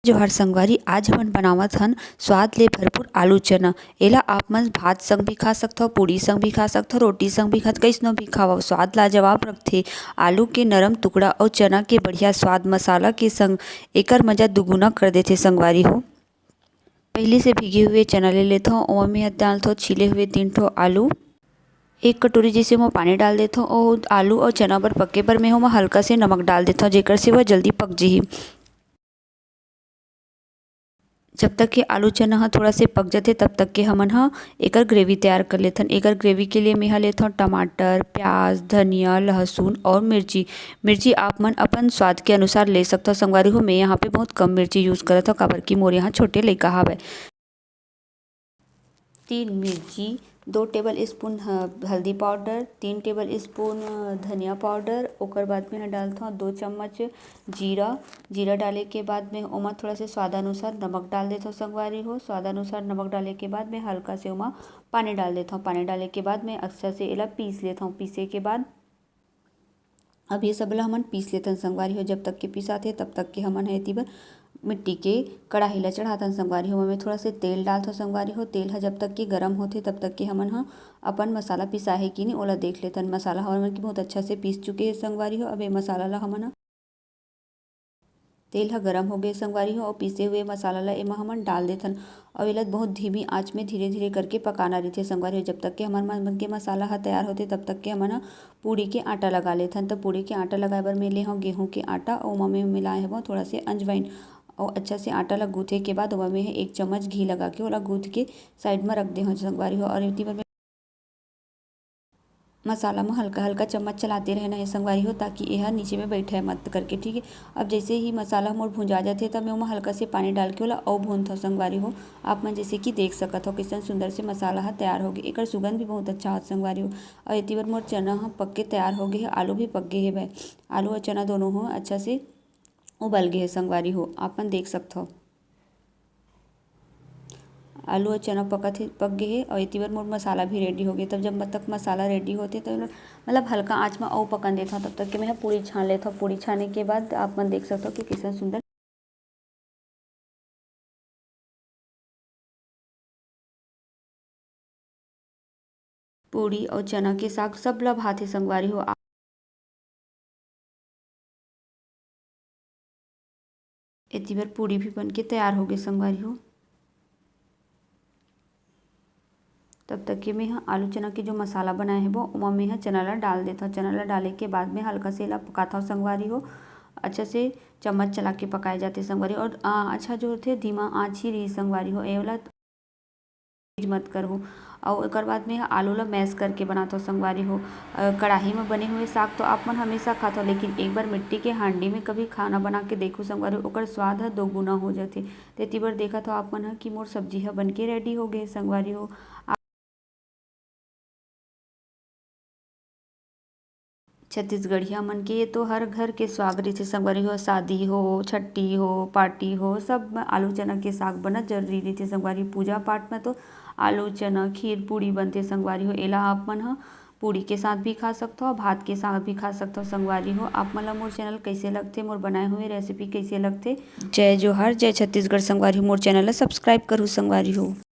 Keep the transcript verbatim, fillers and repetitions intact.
जोहार संगवारी, आज हमन बनावत हन स्वाद ले भरपूर आलू चना। एला आप मन भात संग भी खा सकथव, पूड़ी संग भी खा सकथव, रोटी संग भी खा, कइसनो भी खावव, स्वाद लाजवाब रखथे। आलू के नरम टुकड़ा अउ चना के बढ़िया स्वाद मसाला के संग एकर मजा दुगुना कर देथे संगवारी हो। पहिली से भीगे हुए चना ले लेथव, ओमा मेंह डालथव छीले हुए तीन ठो आलू। एक कटोरी जैसे ओमा पानी डाल देथव अउ आलू अउ चना बर पके बर मेंह ओमा हल्का से नमक डाल देथव, जेकर से वह जल्दी पक जही। जब तक के आलू चना ह थोड़ा से पक जथे, तब तक के हमन ह एकर ग्रेवी तैयार कर लेथन। एकर ग्रेवी के लिए मेंह लेथव टमाटर, प्याज, धनिया, लहसुन और मिर्ची। मिर्ची आप मन अपन स्वाद के अनुसार ले सकथव संगवारी हो। मैं यहाँ पे बहुत कम मिर्ची यूज़ करत हव, काबर कि मोर यहाँ छोटे लइका हावय। तीन मिर्ची, दो टेबल स्पून ह-, हल्दी पाउडर, तीन टेबल स्पून, अ, धनिया पाउडर, ओकर बाद में ह डालथव दो चम्मच जीरा। जीरा डाले के बाद में ओमा थोड़ा से स्वादानुसार नमक डाल देथव संगवारी हो। स्वादानुसार नमक डाले के बाद में हल्का से ओमा पानी डाल देथव। पानी डाले के बाद में अच्छा से एला पीस लेथव। पीसे के बाद अब ये सब ला हमन पीस लेथन संगवारी हो। जब तक के पिसाथे, तब तक के हमन ह एती बर मिट्टी के कड़ाही ला चढ़ाथन संगवारी हो। ओमे थोड़ा से तेल डालथव संगवारी हो। तेल ह जब तक के गरम होथे, तब तक के हमन ह अपन मसाला पिसाहे कि नहीं, ओला देख लेथन। मसाला हमन के बहुत अच्छा से पीस चुके हे संगवारी हो। अब ये मसाला ला हमन ह, तेल ह गरम हो गए संगवारी हो, अउ पीसे हुए मसाला ला एमा हमन डाल देथन। अउ एला बहुत धीमी आंच में धीरे-धीरे करके पकाना रहिथे संगवारी हो। जब तक के हमर मन, मन के मसाला ह तैयार होथे, तब तक के हमन ह पूड़ी के आटा लगा लेथन। त पूड़ी के आटा लगाए बर मैं ले हव गेहूं के आटा, अउ ओमा मैं मिलाए हव थोड़ा से अजवाइन, अउ अच्छा से आटा ला गूंथे के बाद ओमा मैं ह एक चम्मच घी लगा के ओला गूंथ के साइड में रख दे हव संगवारी हो। और एती बर मैं मसाला म हल्का-हल्का चम्मच चलाते रहना हे संगवारी हो, ताकि एहा नीचे में बैठे मत करके, ठीक है। अब जैसे ही मसाला मोर भुंजा जाथे, तब मैं ओमा हल्का से पानी डाल के ओला अउ भूनथव संगवारी हो। आप मन जैसे कि देख सकत हो, कितना सुंदर से मसाला ह तैयार हो गे। एकर सुगंध भी बहुत अच्छा आवत संगवारी हो। अउ एती बर मोर चना ह पक के तैयार हो गे हे, आलू भी पक गे हे। आलू अउ चना दोनों ह अच्छा से उबल गे हे संगवारी हो, आप मन देख सकत हो। आलू अउ चना पकत हे, पक गे हे। अउ एती बर मोर मसाला भी रेडी हो गे। तब जब तक मसाला रेडी होथे, त मतलब हल्का आंच म अउ पकन देथव। तब तक के मैं ह पूड़ी छान लेथव। पूड़ी छाने के बाद आप मन देख सकथव कि कितना सुंदर पूड़ी अउ चना के साग सब ला भाथे संगवारी हो। एती बर पूड़ी भी बन के तैयार हो गे संगवारी हो। तब तक के मैं ह आलू चना के जो मसाला बनाए हे वो, ओमा मैं ह चना ला डाल देथव। चना ला डाले के बाद में हल्का से एला पकाथव संगवारी हो। अच्छा से चम्मच चला के पकाए जाथे संगवारी। और, अ, अच्छा जो होथे धीमा आंच ही रही संगवारी हो। एला तेज मत करहू। अउ एकर बाद में आलू ला मैश करके बनाथव संगवारी हो। अ, कढ़ाई में बने हुए साग तो आप मन हमेशा खाथव, लेकिन एक बार मिट्टी के हांडी में कभी खाना बना के देखू संगवारी हो, ओकर स्वाद ह दोगुना हो जाथे। तेती बर देखत हो आप मन ह कि मोर सब्जी ह बन के रेडी हो गे संगवारी हो। छत्तीसगढ़िया मन के ये तो हर घर के स्वाद रहिथे संगवारी हो, शादी हो, छट्टी हो, पार्टी हो, सब में आलू चना के साग बनना जरूरी रहिथे संगवारी। पूजा पाठ में तो आलू चना, खीर, पूड़ी बनथे संगवारी हो। एला आप मन ह पूड़ी के साथ भी खा सकथव, भात के साथ भी खा सकथव संगवारी हो। आप मन ला मोर चैनल कइसे लगथे, मोर बनाए हुए रेसिपी कइसे लगथे? जय जोहार, जय छत्तीसगढ़ संगवारी हो। मोर चैनल ला सब्सक्राइब करहु संगवारी हो।